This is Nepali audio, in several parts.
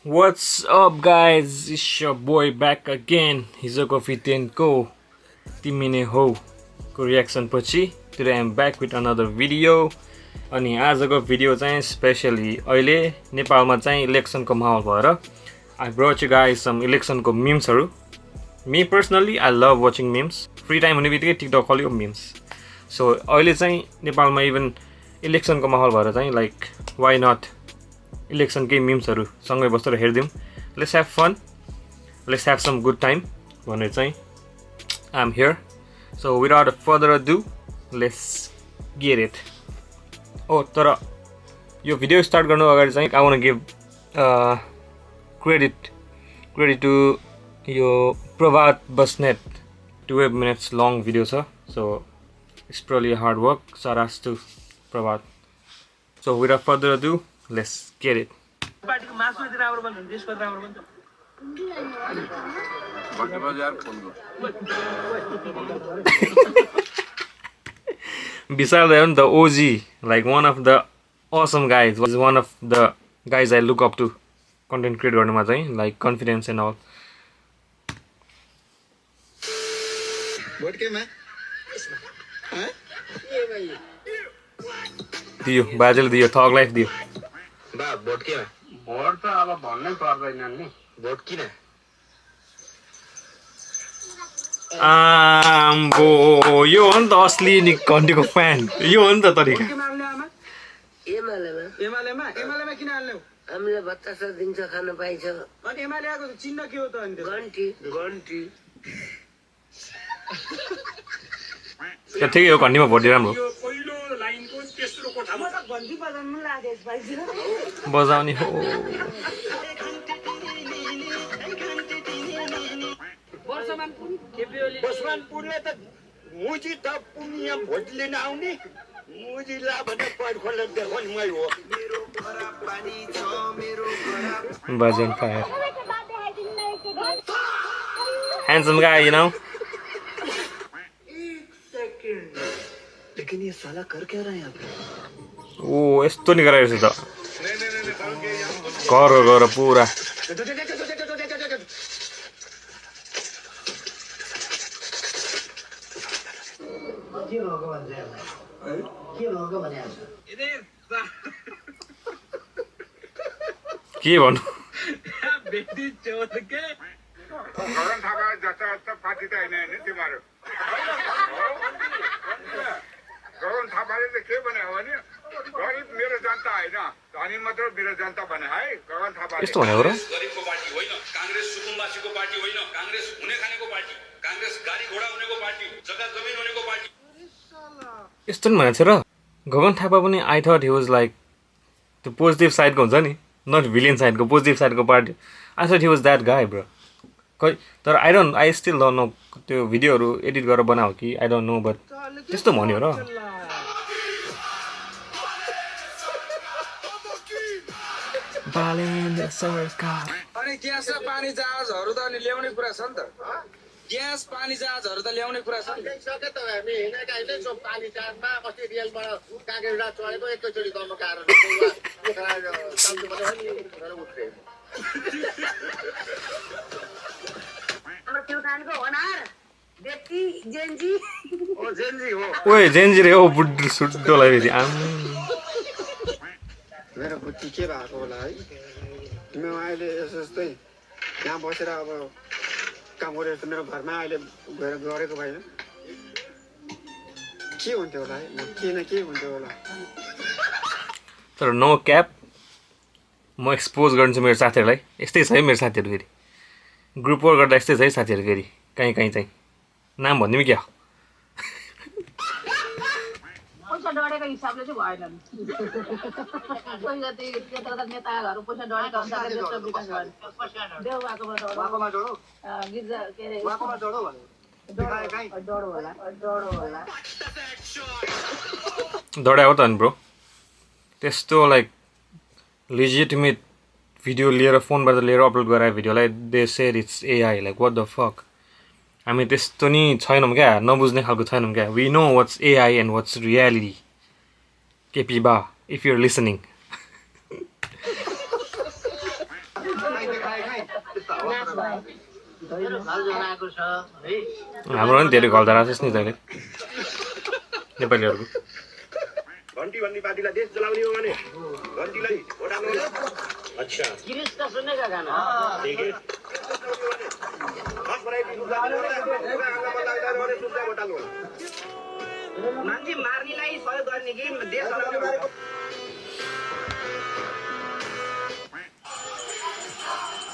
What's up guys, it's your boy back again. हिजोको फिटेनको तिमी हो को रियाक्सन पछि today I'm back with another video. अनि आजको भिडियो चाहिँ स्पेशली अहिले नेपालमा चाहिँ इलेक्सनको माहौल भएर I brought you guys some इलेक्सनको memes-हरु. Me personally I love watching memes. Free time हुने बित्तिकै टिकटक खोल्यो memes. So अहिले चाहिँ नेपालमा इभन इलेक्सनको माहौल भएर चाहिँ like why not इलेक्सन केही मिम्सहरु सँगै बसेर हेर्दियौं. Let's have fun. Let's have some good time. भनेर चाहिँ I'm here. So without further ado, let's get it. Oh, तर यो भिडियो स्टार्ट गर्नु अगाडि चाहिँ I want to give credit to यो प्रभात बस्नेत 12 minutes long video छ. So it's probably hard work. Saras to Prabhat. So without further ado, let's get it. Vishal Devan, the OG, like one of the awesome guys, was one of the guys I look up to, content creator like confidence and all. What came, man? Huh? दियो बाजेले दियो थग लाइफ दियो बा भोट के भोट त अब भन्नै पर्दैन नि भोट किन आम्बो यो हो नि त असली कन्टीको फ्यान यो हो नि त तरिका एमालेमा किन हाल्ने हो हामीले बतासा दिन्छ खान पाइन्छ अनि एमालेको चिन्ह के हो त अनि घन्टी ठिकै हो घन्टीमा भोट दिए राम्रो बजाउने हो बसमानपुरले त मुजी त पुनिया भोट लिन आउने मुजीला भने पढ खोलेर देखाउने मै हो Bajan fire. Handsome guy, you know. लेकिन ये साला कर क्या रहा है यहाँ पे ओ यस्तो नि गराइरहेछ त गर पुरा के भन्नु गगन थापा जस्ता पार्टी त हैन नि तिम्रो गगन थापाले त के भने हो भने गरिब मेरो जनता हैन धनी मात्र मेरो जनता भने है गगन थापाले यस्तो भनेको र गरिबको पार्टी होइन कांग्रेस सुकुम्बासीको पार्टी होइन कांग्रेस हुने खानेको पार्टी कांग्रेस गाडी घोडा हुनेको पार्टी जग्गा जमिन हुनेको पार्टी यस्तो नि भनेको छ र गगन थापा पनि I thought he was like त्यो पोजिटिभ साइडको हुन्छ नि नट भिलियन साइडको पोजिटिभ साइडको party I thought he was that गाई ब्रो खै तर आई स्टिल डोन्ट नो त्यो भिडियोहरू एडिट गरेर बनाऊ कि आई डोन्ट नो बट त्यस्तो भन्यो र बालेन्द्र सरकार अनि ग्यास र पानी जहाजहरु त अनि ल्याउने कुरा छ नि त ग्यास पानी जहाजहरु त ल्याउने कुरा छ नि सके त हामी हिँडेका अहिले सो पानी चारमा अस्ति रेलबाट कागेरा चढेको एकैचोटी दम कारण ओए जेन्जी रे ओ बुड्डु सुड्डो लाग्यो आम मेरो बुद्धि के भएको होला है म अहिले यस्तै यहाँ बसेर अब काम गरेर मेरो घरमा अहिले गएर गरेको भएन के हुन्थ्यो होला है म के हुन्थ्यो होला तर नो क्याप म एक्सपोज गर्छु मेरो साथीहरूलाई यस्तै छ है मेरो साथीहरू फेरि ग्रुप वर्क गर्दा यस्तै छ है साथीहरू फेरि कहीँ चाहिँ नाम भनिदिउँ क्या पैसा डढेको हिसाबले चाहिँ भएन कोही जति त्यता नेताहरू पैसा डढेको अनुसारले देशको विकास गर्ने देउ वाकोमा डढो गिर्जा के अरे वाकोमा डढो भने डढो होला दौडा हो त नि ब्रो त्यस्तो लाइक लेजिटिमेट भिडियो लिएर फोनबाट लिएर अपलोड गरायो भिडियोलाई they said it's AI like what the fuck हामी त्यस्तो नि छैनौँ क्या नबुझ्ने खालको छैनौँ क्या we know what's AI and what's reality KP बा इफ युआर लिसनिङ हाम्रो पनि धेरै गल्दा रहेछस् नि तैँले नेपालीहरूको घन्टी भन्ने पार्टीलाई देश जलाउने हो भने घन्टीलाई भोट हाल्नु होला अच्छा ठीक है फर्स्ट भराइटी भोट हाल्नु होला मान्छे मार्नेलाई सहयोग गर्ने कि देश चलाउने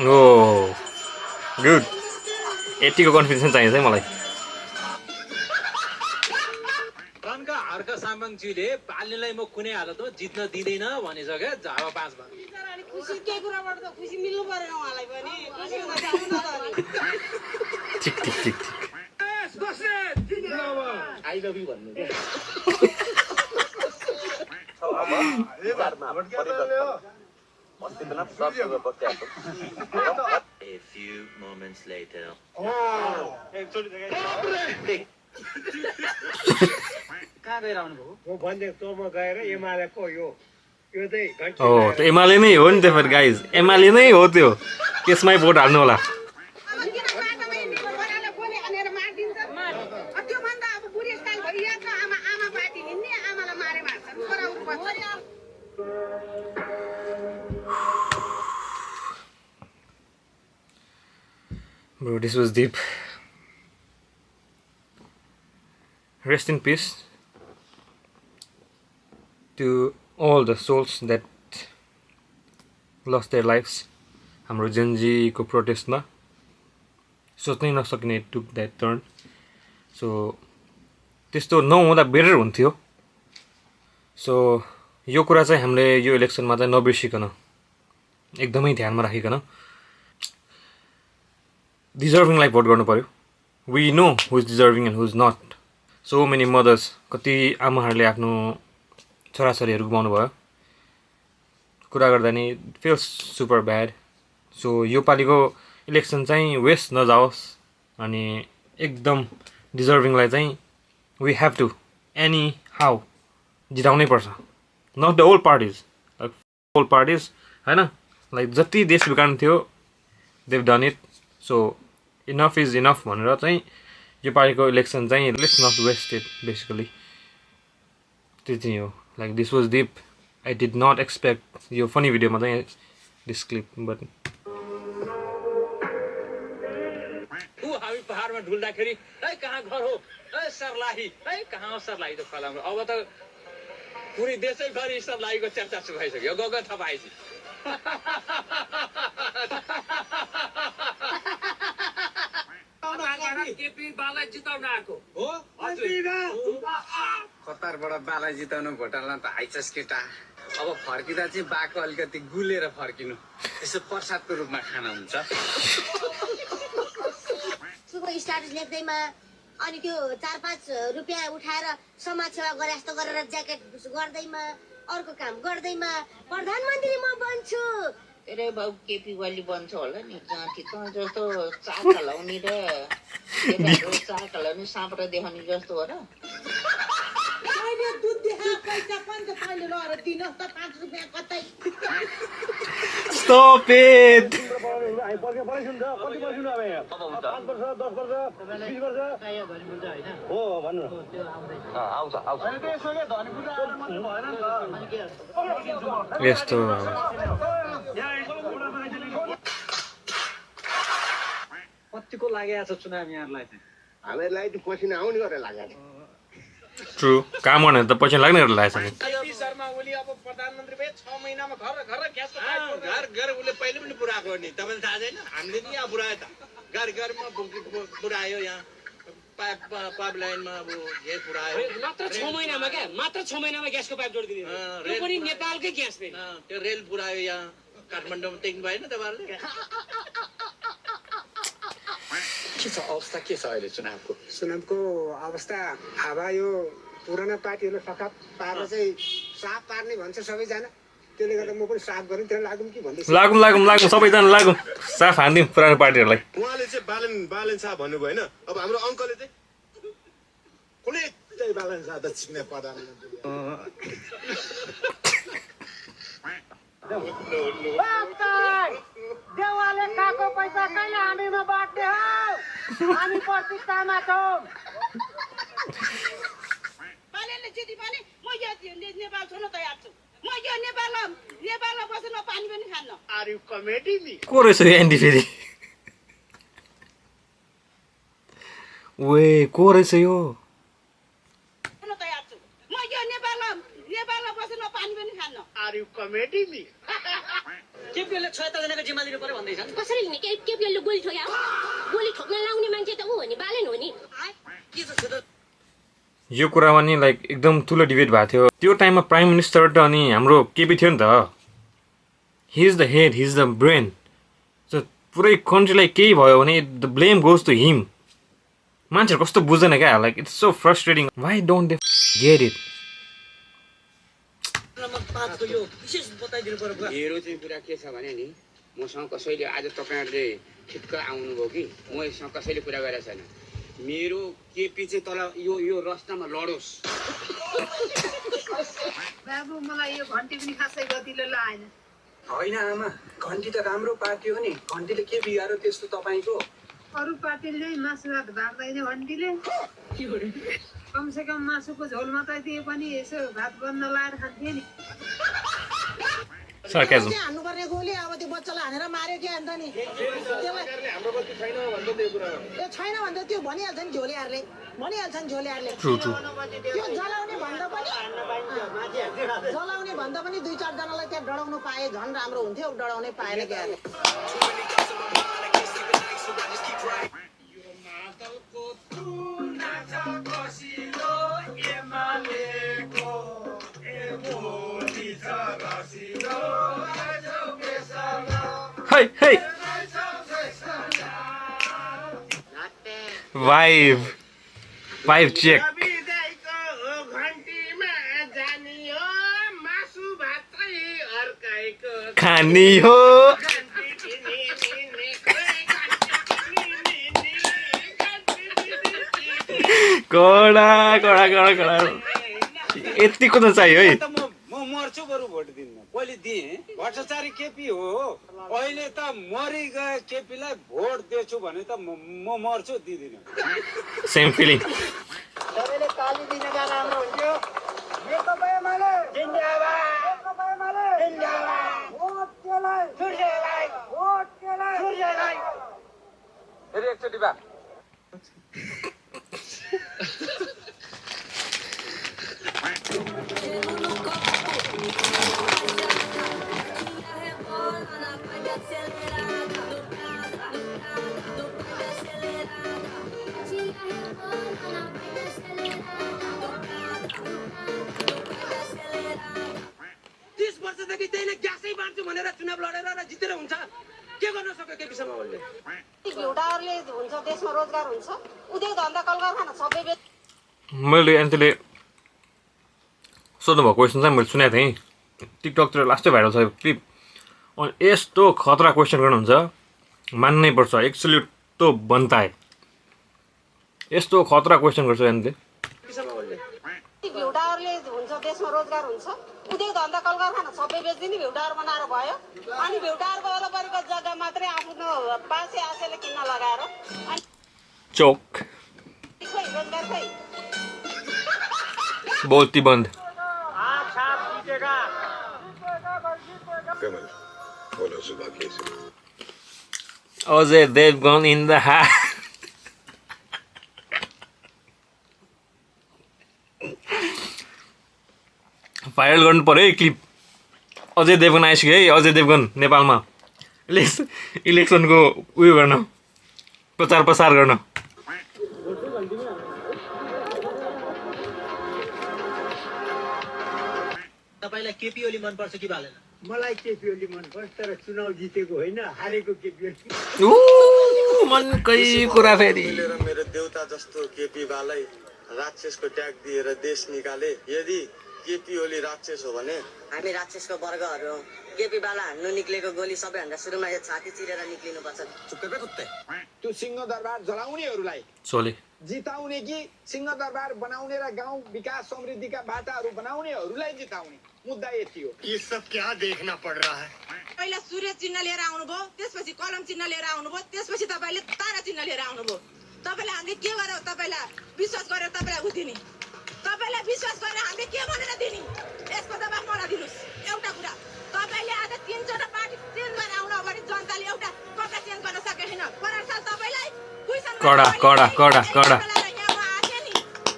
ओ गुड यतिको कन्फिडेन्स चाहिन्छ है मलाई रनका हर्क सामङज्यूले पाल्नेलाई म कुनै हालतमा जित्न दिँदैन भनिसक्यो झावा 5 मा खुसी के कुराबाट त खुसी मिल्नु पर्यो उहाँलाई पनि खुसी हुन जानु न त ठिक ठिक ठिक आई लभ यु भन्नु A few moments later. कहाँ गएर आउनु भयो म भन्दै तोमा गएर एमालेको यो चाहिँ घन्टी हो त्यो एमाले नै हो नि त फेरि गाइज एमाले नै हो त्यो त्यसमै भोट हाल्नु होला Bro, this was deep. Rest in peace to all the souls that lost their lives. हाम्रो जेनजीको प्रोटेस्टमा सोच्नै नसक्ने took that turn. So त्यस्तो नहुँदा बेटर हुन्थ्यो. सो यो कुरा चाहिँ हामीले यो इलेक्सनमा चाहिँ नबिर्सिकन एकदमै ध्यानमा राखिकन डिजर्भिङलाई भोट गर्नु पर्यो we know who is deserving and who is not so many mothers कति आमाहरूले आफ्नो छोराछोरीहरू गुमाउनु भयो कुरा गर्दा नि फिल्स सुपर ब्याड सो यो पालिको इलेक्सन चाहिँ वेस्ट नजाओस् अनि एकदम डिजर्भिङलाई चाहिँ we have to anyhow जिताउनै पर्छ नट द ओल्ड पार्टिज होइन लाइक जति देश बिगार्नु थियो they've done it so enough is enough भनेर चाहिँ यो पालिको इलेक्सन चाहिँ let's not waste it basically त्यति हो like this was deep I did not expect यो फनी भिडियोमा चाहिँ दिस क्लिप बट हामी पहाडमा ढुल्दाखेरि है कहाँ घर हो है सर्लाही है कहाँ सर्लाही त फलाम्रो अब त पुरै देशैभरि सर्लाहीको चर्चा सुकाइसक्यो गग थपाएपछि कतारबाट बालाई जिताउनु घोटाला त आइचस केटा अब फर्किँदा चाहिँ बाको अलिकति गुलेर फर्किनु यसो प्रसादको रूपमा खाना हुन्छ स्ट्याटस लेख्दैमा अनि त्यो 4-5 रुपियाँ उठाएर समाज सेवा गरे जस्तो गरेर ज्याकेट गर्दैमा अर्को काम गर्दैमा प्रधानमन्त्री म बन्छु अरे बाबु केपी ओली बन्छ होला नि जाति त जस्तो चाक हलाउने र चाक हलाउने साँपरा देखाउने जस्तो हो र दुध देखा पैसा पनि त कहिले लहर दिनुहोस् त 5 रुपियाँ कतै Stop it! यस्तो कतिको लागेको छ चुनाव यहाँलाई चाहिँ हामीलाई त पसिना आउने गरेर लागेको ट्रु काम गर्ने त पछि लाग्ने गरेर लागेछ नि केपी शर्मा ओली अब प्रधानमन्त्री भए 6 महिनामा घर ग्यासको पाइप घर उसले पहिले पनि पुराएको नि तपाईँलाई थाहा छैन हामीले नि यहाँ पुऱ्यायो त घरमा पुऱ्यायो यहाँ पाइपलाइनमा अब ग्यास पुऱ्यायो मात्र 6 महिनामा क्या मात्र 6 महिनामा ग्यासको पाइप जोडिदिनु त्यो पनि नेपालकै ग्यास फेरि त्यो रेल पुऱ्यायो यहाँ काठमाडौँमा देख्नु भएन तपाईँहरूले के छ अवस्था के छ अहिले चुनावको अवस्था हावा यो पुरानो पार्टीहरूले फकाप पारेर चाहिँ साफ पार्ने भन्छ सबैजना त्यसले गर्दा म पनि साफ गरेँ त्यहाँ लागौँ कि भन्दै लागौँ सबैजना लागौँ साफ हान्दिउँ पुरानो पार्टीहरूलाई उहाँले चाहिँ बालन शाह भन्नुभयो होइन अब हाम्रो अङ्कलले चाहिँ कुनै चाहिँ बालन शाह त छिक्ने प्रधानमन्त्री देव हामी प्रतिष्ठामा छौँ बालेले जिती पनि म यो नेपाल छोड्न तयार छु म यो नेपालमा बसेर म पानी पनि खान्न आर यु कमेडी मी को रहेछ यो एन्डी फेरि वे को रहेछ यो छोड्न तयार छु म यो नेपालमा बसेर म पानी पनि खान्न आर यु कमेडी मी केपीओले 76 जनाको जिम्मा दिनु पर्यो भन्दैछन् कसरी लिने केपीएलले गोली ठोक्यो गोली ठोक्न लाउने मान्छे त ऊ हो नि बालेन हो नि के छ त यो कुरामा नि लाइक एकदम ठुलो डिबेट भएको थियो त्यो टाइममा प्राइम मिनिस्टर त अनि हाम्रो केपी थियो नि त he is the head he is the brain so पुरै कन्ट्रीलाई केही भयो भने the blame goes to him मान्छेहरू कस्तो बुझ्दैन क्या like it's so frustrating why don't they get it number 5 को यो विशेष बताइदिनु पर्यो बुवा मेरो चाहिँ कुरा के छ भने नि मसँग कसैले आज तपाईहरुले ठिक्क आउनुभयो कि मसँग कसैले कुरा गरेको छैन मेरो केपी चाहिँ तल यो रस्तामा लडोस् बाबु मलाई यो घन्टी पनि खासै गतिलो लागेन होइन आमा घन्टी त राम्रो पार्टी हो नि घन्टीले के बिगार्यो त्यस्तो तपाईको अरू पार्टीले मासु भात भाग्दैन घन्टीले कमसेकम मासुको झोल मात्रै दिए पनि यसो भात बन्न लाएर खान्थे नि sarcasm हान्नुपर्ने गोली अब त्यो बच्चालाई हानेर मार्यो के अन्त नि हाम्रो गति छैन भन्दा त्यो कुरा ए छैन भन्दा त्यो भनिहाल्छ नि झोलेहरूले true त्यो जलाउने भन्दा पनि 2-4 जनालाई त्यहाँ डढाउनु पाए झन् राम्रो हुन्थ्यो डढाउनै पाएन क्या Hey, hey. Vibe check. खानी हो कडा कडा कडा कडा यतिको त चाहियो है म मर्छु बरु भोट दिन्न पहिले दिए भट्टाचार्य केपी हो अहिले त मरि गए केपीलाई भोट दिएछु भने त म मर्छु दिदिन सेम फिलिङ सबैले ताली दिन गाना राम्रो हुन्थ्यो नेकपा एमाले जिन्दाबाद नेकपा एमाले जिन्दाबाद भोट केलाई सूर्यलाई भोट केलाई सूर्यलाई फेरि एकचोटि बा वर्षदेखि त्यहीले ग्यासै बाँड्छु भनेर चुनाव लडेर र जितेर हुन्छ के गर्न सक्यो केपी शर्माले एउटाहरूले हुन्छ देशमा रोजगार हुन्छ उद्योग धन्दा कलकारखाना सबै मैले एन्टीले सोध्नुभएको क्वेसन चाहिँ मैले सुनेको थिएँ टिकटकतिर लास्टै भाइरल छ क्लिप अनि यस्तो खतरा क्वेसन गर्नुहुन्छ मान्नै पर्छ एक्चुअली तो बनता है यस्तो खतरा क्वेसन गर्छ एन्टीले एउटाहरूले हुन्छ देशमा रोजगार हुन्छ उद्योग धन्दा कलकारखाना सबै बेच्दिने भेउटार बनाएर भयो अनि भेउटारको वरपरिको जग्गा मात्रै आफ्नो पासे आसेले किन्न लगाएर चौक खै रोजगार खै बोलती बंद Ajay Devgan in the house viral गर्नु पर्यो है क्लिप अजय देवगन आइसक्यो है अजय देवगन नेपालमा इलेक्सनको उयो गर्न प्रचार प्रसार गर्न तपाईलाई केपी ओली मन पर्छ कि बालेन मलाई केपी ओली मन पर्छ तर चुनाव जितेको होइन हारेको केपी ओली मनकै कुरा फेरि मेरो देउता जस्तो केपी बालाई राक्षसको ट्याग दिएर देश निकाले यदि केपी ओली राक्षस हो भने हामी राक्षसको वर्गहरू केपी बाला हान्नु निक्लेको गोली सबैभन्दा सुरुमा यो छाती चिरेर निक्लिनु पर्छ चुप्पे कुत्ते त्यो सिंह दरबार जलाउनेहरूलाई सोले जिताउने कि सिंह दरबार बनाउने र गाउँ विकास समृद्धिका बाटाहरू बनाउनेहरूलाई जिताउने मुद्दा यति हो ये सब क्या देखना पड़ रहा है पहिला सूर्य चिन्ह लिएर आउनुभयो त्यसपछि कलम चिन्ह लिएर आउनुभयो त्यसपछि तपाईले तारा चिन्ह लिएर आउनुभयो तपाईलाई हामीले के गर्यो तपाईलाई विश्वास गरेर तपाईलाई उदिनी तपाईलाई विश्वास गरेर हामीले के भनेर दिनी यसको जवाफ मलाई दिनुस् एउटा कुरा तपाईले आज 3 चोटि पार्टी चेन्ज गरेर आउन अगाडि जनताले एउटा कपडा चेन्ज गर्न सके छैन पर साल तपाईलाई क्वेशन कडा कडा कडा कडा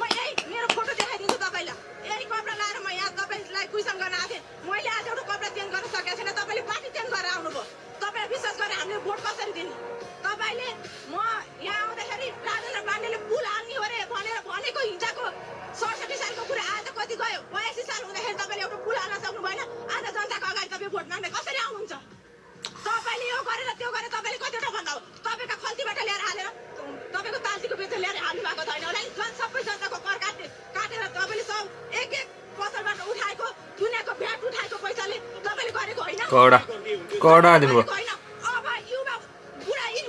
म यही मेरो फोटो देखाइदिन्छु तपाईलाई यही कपडा लाएर म यहाँ तपाईलाई क्वेशन गर्न आथे मैले आज एउटा कपडा चेन्ज गर्न सकेको छैन तपाईले पार्टी चेन्ज गरेर आउनुभयो तपाईले विश्वास गरेर हामीले भोट कसरी दिने तपाईले म यहाँ आउँदाखेरि राजेन्द्र पाण्डेले पुल हाल्ने हो रे भनेर भनेको हिजोको 67 सालको कुरा आज कति गयो 82 साल हुँदाखेरि तपाईले एउटा पुल हाल्न सक्नु भएन आज जनताको अगाडि तपाई भोट माग्न कसरी आउनुहुन्छ तपाईले यो गरेर त्यो गरेर तपाईले कतिवटा भन्दा हो तपाईका खल्तीबाट ल्याएर हालेर तपाईको तालतीको बेच ल्याएर हाल्नु भएको छैन होला नि सबै जनताको कर काटेर तपाईले सब एक पसलबाट उठाएको दुनियाको भ्याट उठाएको पैसाले तपाईले गरेको होइन कडा कडा दिनुभयो अब युवा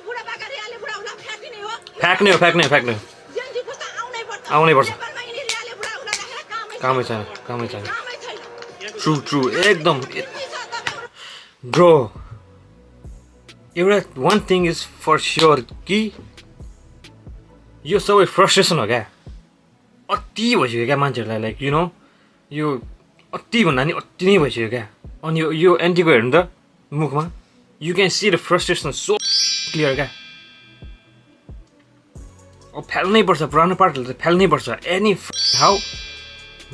बुढा बाका रियाले बुढा उला फ्याक्ने हो फ्याक्ने जेन्जी पुस्ता आउनै पर्छ कामै छैन ट्रु एकदम ब्रो एउटा one thing is for sure कि यो सबै फ्रस्ट्रेसन हो क्या अति भइसक्यो क्या मान्छेहरूलाई लाइक यु नो यो अति भन्दा नि अति नै भइसक्यो क्या अनि यो एन्टीको हेर्नु त मुखमा you can see the frustration so clear क्या अब फाल्नै पर्छ पुरानो पार्टीले त फाल्नै पर्छ anyhow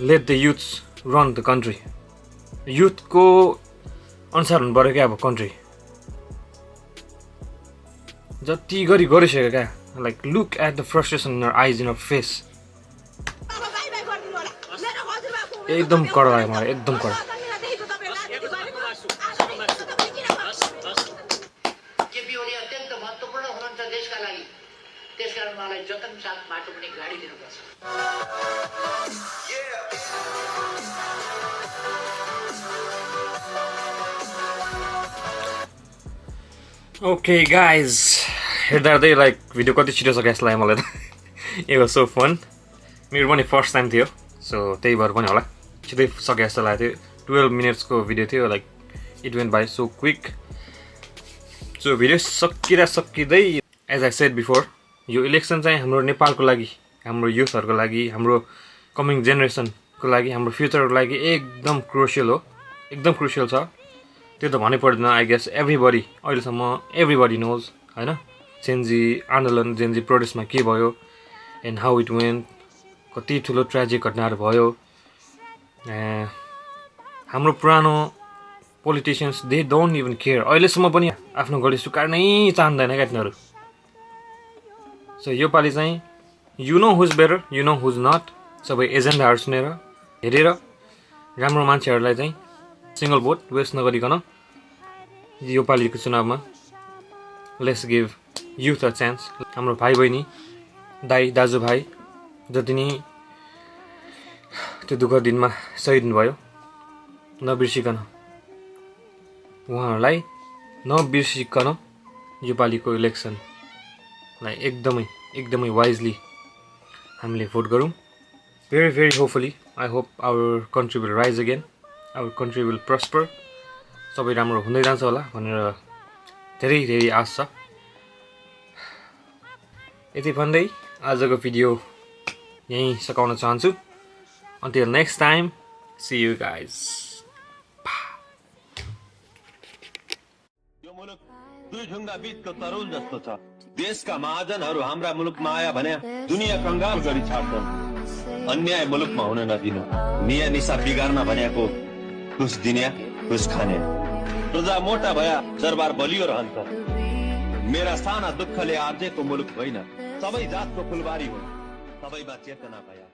let the youths run the country युथको अनुसार हुनु पऱ्यो क्या अब कन्ट्री जति गरिसक्यो क्या like look at the frustration in eyes in face एकदम कडा लाग्यो मलाई एकदम कडा केपी ओली अत्यन्त महत्त्वपूर्ण हुनुहुन्छ देशका लागि त्यसकारण मलाई जतन साथ माटो पनि गाडी दिनुपर्छ ओके गाइज हेर्दै लाइक भिडियो कति छिटो सकेको जस्तो लाग्यो मलाई त इट वाज सो फन मेरो पनि फर्स्ट टाइम थियो सो त्यही भएर पनि होला छिटै सके जस्तो लागेको थियो 12 मिनट्सको भिडियो थियो like it went by so quick so video सकिँदै एज आई सेड बिफोर यो इलेक्सन चाहिँ हाम्रो नेपालको लागि हाम्रो युथहरूको लागि हाम्रो कमिङ जेनेरेसनको लागि हाम्रो फ्युचरको लागि एकदम क्रुसियल हो एकदम क्रुसियल छ त्यो त भन्नै पर्दैन आई गेस एभ्रीबडी अहिलेसम्म एभ्रीबडी नोज होइन जेन्जी आन्दोलन जेन्जी प्रोटेस्टमा के भयो एन्ड हाउ इट वेन्ट कति ठुलो ट्रेजिक घटनाहरू भयो हाम्रो पुरानो politicians they don't even care अहिलेसम्म पनि आफ्नो गढी सुकार्नै चाहँदैन क्या तिनीहरू सो योपालि चाहिँ you know who's better you know who's not सबै एजेन्डाहरू सुनेर हेरेर राम्रो मान्छेहरूलाई चाहिँ सिङ्गल भोट वेस्ट नगरिकन योपालिको चुनावमा let's give youth a chance हाम्रो भाइ बहिनी दाइ दाजुभाइ जति नि त्यो दुःख दिनमा शहीद हुनुभयो नबिर्सिकन उहाँहरूलाई नबिर्सिकन योपालिको इलेक्सनलाई एकदमै वाइजली हामीले भोट गरौँ very hopefully I hope our country will rise again our country will prosper सबै राम्रो हुँदै जान्छ होला भनेर धेरै आश छ यति भन्दै आजको भिडियो यही सकाउन चाहन्छु until next time see you guys यो मुलुक दुई ढुङ्गा बीचको तरुल जस्तो छ देशका महाजनहरू हाम्रा मुलुकमा आया भने दुनिया कंगाल गरी छाड्छन् अन्याय मुलुकमा हुन नदिनु निया निशा बिगार्न भनेको घुस दिने घुस खाने प्रजा मोटा भया दरबार बलियो रहन्छ मेरा साना दुःखले आर्जेको मुलुक होइन सबै जातको फुलबारी हो सबैमा चेतना भया